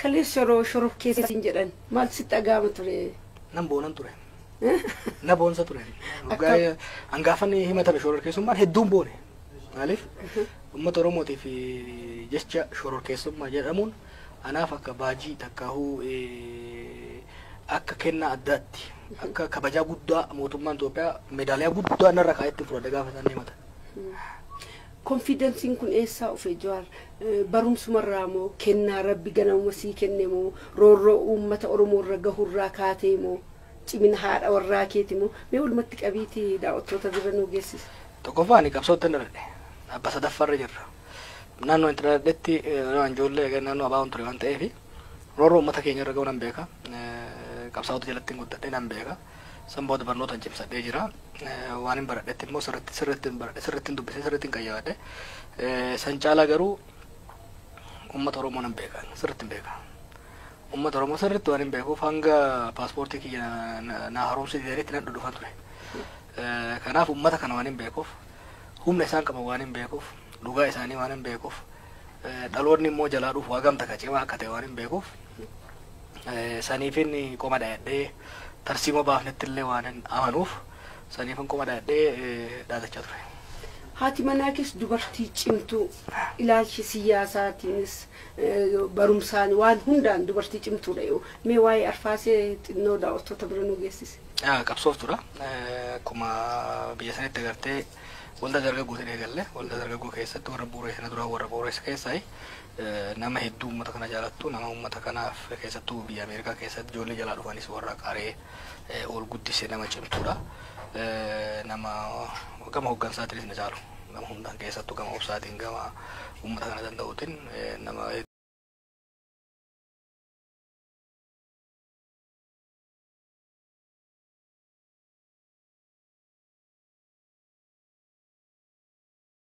Kaleessa yeroo shororkeessaa jedhan maal sitti dhaga'ama ture? Nan boonan ture. Na boonsa ture. Hangaafan himatame shororkeessummaan hedduun boone. Maaliif? Uummata Oromootiif jecha shororkeessummaa jedhamuun anaaf akka baajii takkaahuu, akka kennaa addaatti, akka kabajaa guddaa mootummaan Itoophiyaa meedaaliyaa guddaa narra kaa'etti fudhadhe gaafa isaan himatan. Confidenceiin kun eessaa dhufe, Jawaar? Barumsumarraa moo, kennaa Rabbi ganamuma sii kenne moo, roorroo uummata Oromoo irra gahurraa kaatee moo, cimina haadha warraa keeti moo? Mee walumatti qabiitii daawwattoota bira nuu geessisa. Tokkoffaa, ani qabsootti hin dhaladhe. Abba sadaffaarra jirra. Naannoo itti dhaladhetti ijoollee naannoo abaa'oon ture waan ta'eef, roorroo uummata keenya irra ga'u nan beeka. Qabsaa'ota jalatti hin guddadhe, nan beeka. San booda barnoota cimsadhee jira. Waan hin baradhetti immoo sirriitti sirriitti hin baradhe, sirriitti hin dubbise, sirriitti hin qayyabadhe. San caalaa garuu uummata Oromoo nan beeka, sirriitti hin beeka. Uummata Oromoo sirriitti waan hin beekuuf, hanga paaspoortii kiyya na haaromsu didanitti nan dhudhufan ture. Kanaaf uummata kana waan hin beekuuf, humna isaan qaban waan hin beekuuf, dhugaa isaanii waan hin beekuuf, dhaloonni immoo jalaa dhufu hagam takka cimaa akka ta'e waan hin beekuuf, saniifin qoma dhayadhee, tarsiimoo baafnetti illee waan hin amanuuf, saniifin qoma dhayadhee dhaadachaa ture. Haati manaa kees dubartii cimtuu, ilaalchi siyaasaatiinis barumsaan waan hundaan dubartii cimtuudha yoo. Mee waa'ee Arfaasee xinnoo daawwattoota bira nu geessise. Qabsooftuudha. Akkuma biyya sanitti agartee, waldaa dargaggootiin eegalle. Waldaa dargaggoo keessatti warra bu'uureessina duraa, warra bu'uureessa keessaa nama hedduu uummata kana jaalattu, nama uummata kanaaf keessattuu biyya Ameerikaa keessatti ijoollee jalaa dhufanis warra qaree ol guddise, nama cimtuudha. Nama gama hooggansaatiinis na caalu. Gama hundaan, keessattuu gama obsaatiin, gama uummata kana danda'uutiin nama